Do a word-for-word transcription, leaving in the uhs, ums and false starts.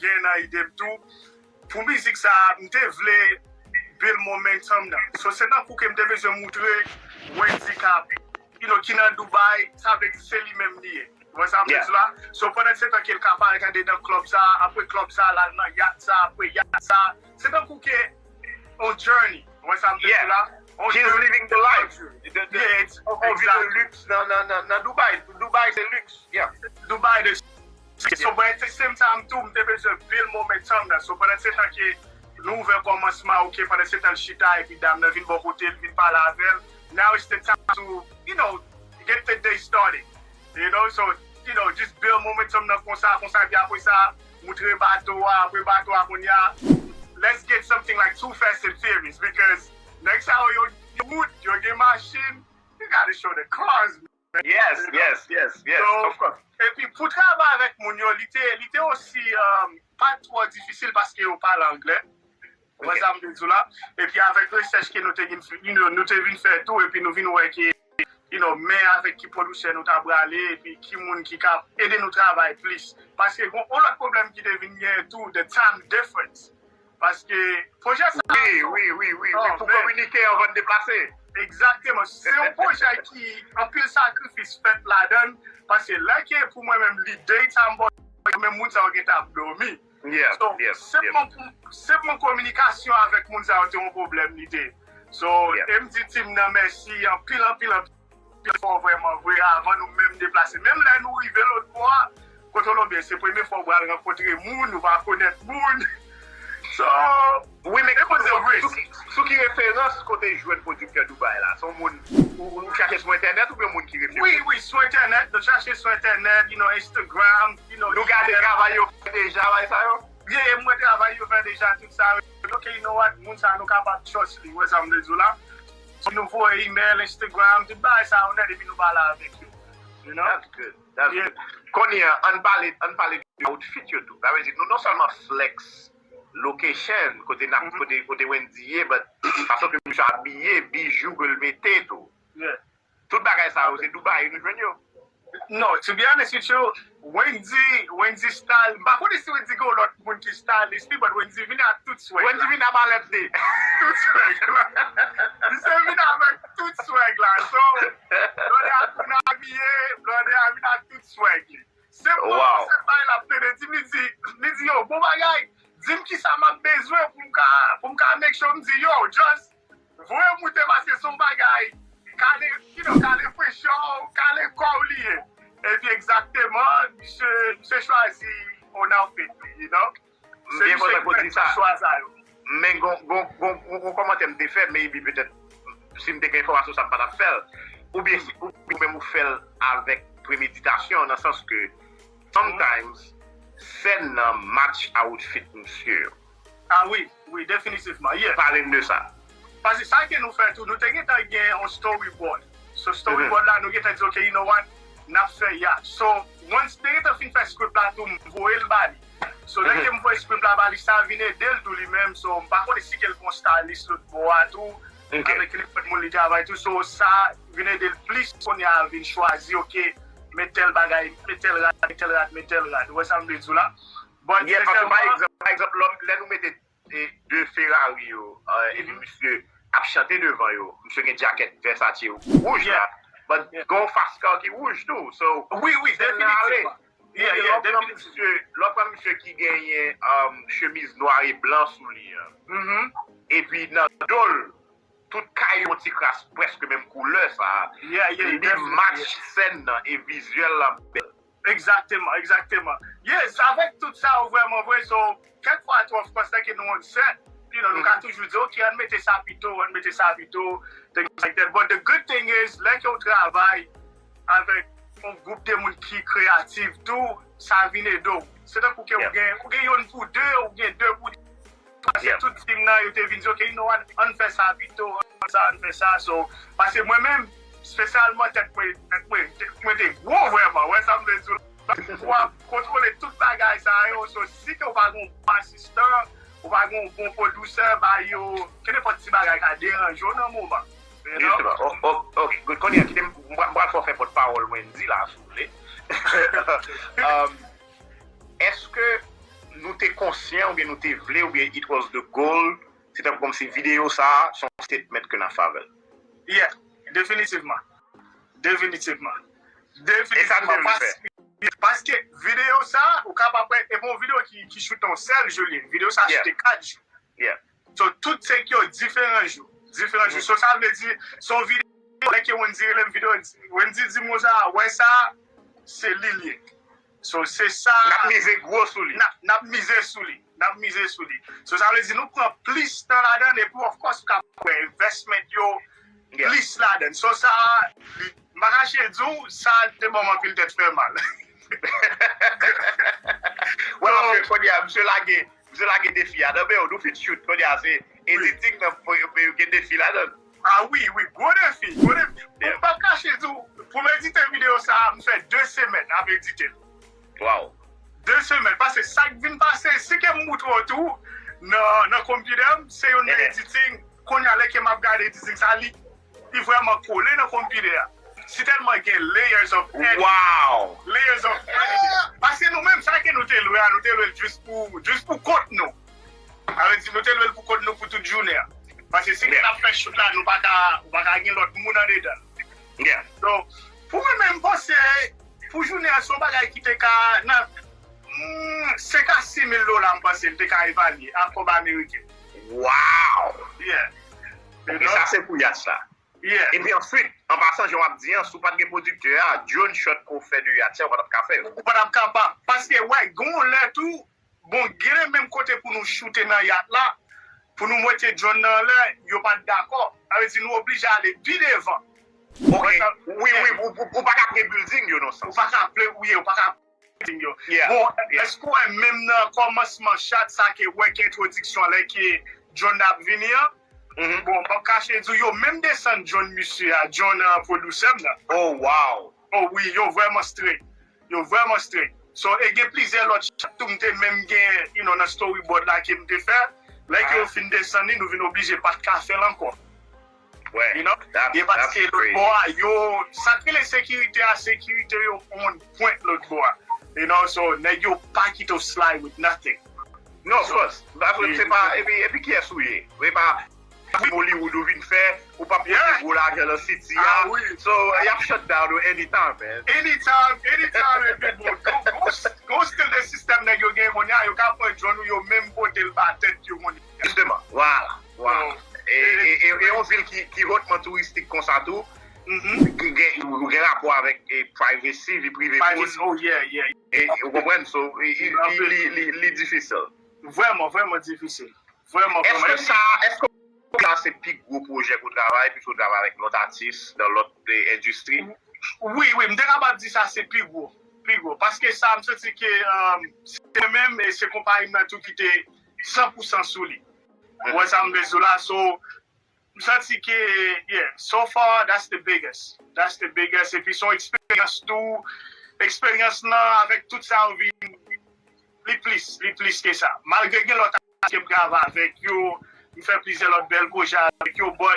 gen nan ide m tou. Pou mizik sa, m te vle build momentum nan. So, se tankou ke m te bezwen moutre Wendy k ap, you know, ki nan Dubai, sa vle di se li menm li ye. Ou wè sa m vle di la? So, pandan se tan ke l ka parèt andedan club sa, apre club sa, l al nan yacht sa, apre yacht sa. Se tankou ke on journey. Ou wè sa m vle di la? On journey. He's living the life. The, the, yeah, it's, on vi de luxe nan, nan, nan, nan Dubai. Dubai, se luxe. Yeah. Dubai, the So, but at the same time, tou, m te bezwen build momentum nan. So, pandan se tan ke nou ouvè kòmansman, ok, pandan se tan l chita, epi dam nan vin bò kote l, vin pale avè l. Now it's the time to, you know, get the day started. You know, so, you know, just build momentum nan konsa, konsa, epi apre sa, moutre bato a, apre bato a, kounye a, let's get something like Too Fast and Furious, because nèg sa yo, yo, yo wood, yo gen machin, you gotta show the cars, man. Yes, yes, yes, yes, of course. Epi pou travay avèk moun yo, li te, li te osi, um, pa twò difisil paske yo pale anglè. Ou wè sa m vle di w la? Epi avèk rechèch ke nou te vin, you know, nou te vin fè tou, epi nou vin wè ke, you know, men avèk ki pwodiktè nou ta prale, epi ki moun ki ka ede nou travay plis. Paske gon, yon lòt pwoblèm ki te vin genyen tou, the time difference. Paske pwojè sa. Wi, wi, wi, wi, wi. Oh, pou kominike anvan n deplase. Egzakteman. Se yon pwojè ki anpil sakrifis fèt ladan l. Paske lè ke pou mwen menm, li deytime, men moun sa yo gentan ap dòmi. Yeah, so, yeah, senpman pou, senpman kominikasyon avèk moun sa yo te yon pwoblèm li te. So, yeah. E m di team nan mèsi anpil, anpil, anpil. Fò vrèman vre, avan nou menm deplase. Menm lè nou rive lòt bò a, kote w lonbyen, se premye fwa w pral rankontre moun, ou pa konèt moun. So, wi, men sou ki, sou ki referans kote jwenn pwodiktè Dubai la? Se yon moun ou, ou chache sou entènèt oubyen moun ki refere? Wi, wi, sou entènèt. Nou chache sou entènèt, you know, Instagram, you know, nou gade travay yo fè deja, bay sa yo? Yeah, mwen travay yo fè deja, tout sa. Ok, you know what? Moun sa nou kapab trust li, wè sa m vle di w la? Si nou voye email, Instagram, tout bagay sa yo nèt, epi nou pale avèk yo. You know? That's good. That's good. Kounye a, ann pale, ann pale de outfit yo tou. Sa vle di, nou non sèlman flex location, kote n ap, kote, kote Wendy ye, but fason ke misye abiye, bijou ke l mete tou. Yeah. Tout bagay sa yo, se Dubai nou jwenn yo. No, to be honest with you, Wendy, Wendy style, m pa konnen si Wendy gen yon lòt moun ki stylist li, but Wendy vin ak tout swag la. Wendy vin ak malèt li. Tout swag la. Misye vin avèk tout swag la. So, blòdè a tou nan abiye, blòdè a vin ak tout swag li. Se pou sèl bagay l ap plede di m, li di, li di, yo, bon bagay, di m kisa m ap bezwen pou m ka, pou m ka make sure m di, yo, just voye moute paske se yon bagay kale, you know, kale french yo, kale kò w li ye. Epi egzakteman, misye, misye chwazi on outfit li, you know. Se misye ki fè chwa sa yo. Men gon, gon, gon, gon, gon kòmantè m te fè, maybe petèt, si m te gen enfòmasyon sa m pa t ap fè l. Oubyen si, oubyen menm ou fè l avèk premeditasyon, nan sans ke sometimes, sèn nan match outfit misye yo. Ah wi, wi, definitivman, yeah. Pale m de sa. Paske sa ke nou fè tou, nou te gentan gen yon storyboard. So storyboard la, nou gentan di, ok, you know what, n ap fè yacht. So, once te gentan fin fè script la tou, m voye l ba li. So, lè ke m voye script la ba li, sa vin ede l tou li menm. So, m pa konnen si ke l gon stylist lòt bò a tou, avèk nenpòt moun li travay tou. So, sa vin ede l plis kounye a vin chwazi, ok, met tèl bagay, met tèl rad, met tèl rad, met tèl rad. Ou wè sa m vle di w la? But, yeah, paske pa egzanp, pa egzanp, lè nou mete e de Ferrari yo, epi misye ap chante devan yo. Misye gen djakèt Versace wouj la, but gen yon fast car ki wouj tou. So, wi, wi, definitivman. Yeah, yeah, definitivman. Lè w pran misye ki genyen, um, chemiz nwa e blan sou li an, epi nan do l, tout kay yon ti kras prèske menm koulè sa, li match sèn nan e vizyèl la bèl. Egzakteman, egzakteman. Yes, avèk tout sa yo vrèman vre, so, kèk fwa tou, of course, lè ke nou on set, you know, nou ka toujou di, ok, ann mete sa pito, ann mete sa pito, things like that. But the good thing is, lè ke w travay avèk yon gwoup de moun ki kreyatif tou, sa vin ede w. Se tankou ke w gen, ou gen youn pou de, ou gen de pou Paske tout team nan, yo te vin di, ok, you know what, ann fè sa pito, ann fè sa, ann fè sa. So, paske mwen menm, espesyalman tèt mwen, tèt mwen, tèt mwen te gwo vrèman, wè sa m vle di w. Pou ap kontwole tout bagay sa yo, so, si ke w pa gen yon bon asistan, ou pa gen yon bon pwodisè, ba yo, ke nenpòt ti bagay ka deranje w nan moman. You know? Justement. Oh, oh, ok, good. Kounye a, kite m, m pral, m pral fè w fè pòtpawòl Wendy la, si w vle. Um, Èske nou te konsyan oubyen nou te vle oubyen it was the goal, se tankou kòmsi videyo sa a se yon statement ke n ap fè avè l. Yeah, definitivman. Definitivman. E sa nou te Definitivman. vle fè. Pas- Paske videyo sa, ou kapab wè, e pa yon videyo ki, ki choute yon sèl jou li ye. Videyo sa Yeah. Choute kat jou. Yeah. So, tout se ki yo diferan jou. Diferan jou. So, sa vle di, se yon videyo, lè ke Wendy rele m videyo, Wendy di m konsa, wè sa, se li l ye. So, se sa. N ap mize gwo sou li. N ap, n ap mize sou li. N ap mize sou li. So, sa vle di, nou pran plis tan ladan, epi, of course, ou ka wè investment yo, Yeah. plis ladan. So, sa, m pa kache di w, sa te ban m anpil tèt fè mal. Wè, paske kounye a, misye lage, misye lage defi a nan men w, nou fin shoot, kounye a, se editing nan, pou, pou gen defi ladan. Ah wi, wi, gwo defi, gwo defi. Yeah. M p ap kache di w, pou m edite videyo sa a, m fè de semèn ap edite l. Wow. De semèn, paske sa k vin pase, si ke m moutre w tou, nan, nan konpitè m, se youn nan Yeah. editing, kounye a lè ke m ap gade editing sa, li, li vrèman kole nan konpitè a. Si tèlman gen layers of editing. Wow. Layers of editing. Paske nou menm, sa ke nou te lwe a, nou te lwe l jis pou, jis pou kont nou. Sa vle di, nou te lwe l pou kont nou pou tout jounen an. Paske si Yeah. n ap fè shoot la, nou pa ka, ou pa ka gen lòt moun andedan. Yeah. So, pou mwen menm, m panse, pou jounen an, se yon bagay ki te ka nan mm, senk a sis mil dola, m panse, m te ka evalye, an kòb ameriken. Wow. Yeah. Ok, sa se pou yas la. Yeah. Epi answit, an pasan, jan w ap di an, si w pa t gen pwodiktè a, drone shot ke w fè de yas la, ou pa t ap ka fè yo. Ou pa t ap kapab. Paske, wè, gen yon lè tou, bon, gen menm kote pou nou choute nan yas la, pou nou mete drone nan anlè, yo pa t dakò. Sa vle di, nou oblije ale pi devan. Ok. Wi, wi, ou, ou, ou pa ka pre building yo nan Ou sans. pa ka pre, wi, ou pa ka building yo. Yeah, Bon, yeah. Èske w wè menm nan kòmansman shot sa ke wè ke entwodiksyon lè ke drone ap vini an? Mhm. Bon, m p ap kache di w, yo menm desann drone misye a, drone uh, producer m nan. Oh, wow. Oh wi, yo vrèman straight. Yo vrèman straight. So, e gen plizyè lòt shot tou m te menm gen, you know, nan storyboard la ke m te fè. Lè ke Ah. yo fin desann li, nou vin oblije pa t ka fè l ankò. Wè. You know? That's, E that's paske lòt crazy. bò a, yo, sa k rele sekirite a, sekirite yo on point lòt bò a. You know, so, nèg yo pa kite w slide with nothing. No, of course. That's what, Wi. Se pa, epi, epi kiyès ou ye? Ou pa, film Hollywood ou vin fè, ou pa pote Yeah. gwo lajan nan city Ah, a. wi. So, y ap shut down ou anytime, man. Anytime, anytime, epi bon, gon, gon, gon still de sistèm nèg yo gen kounye a, yo ka pran drone ou yo menm pote l ba tèt yo kounye a. Justement, voilà, voilà. So, E, e, e, e yon vil ki, ki hotman touristik konsa tou, mhm. ki gen, ou gen rapò avèk e, privacy, vi prive moun. Privacy, oh yeah, yeah. E, ou konprann? So, e, e, li, li, li, li difisil. Vrèman, vrèman difisil. Vrèman, vrèman. Èske sa, èske sa se pi gwo pwojè ke w travay, piske w travay avèk lòt atis nan lòt e, endistri? Wi, wi, m te kapab di sa se pi gwo. Pi gwo. Paske sa, m santi ke um, se mwen menm e se konpayi m nan tou ki te san pou san sou li. Ou wè sa m vle di w la, so, m santi ke, yeah, so far, that's the biggest. That's the biggest. Epi se yon eksperyans tou, eksperyans nan, avèk tout sa, ou vin, li plis, li plis ke sa. Malgre gen lòt atis ke m travay avèk yo, m fè plizyè lòt bèl pwojè avèk yo, but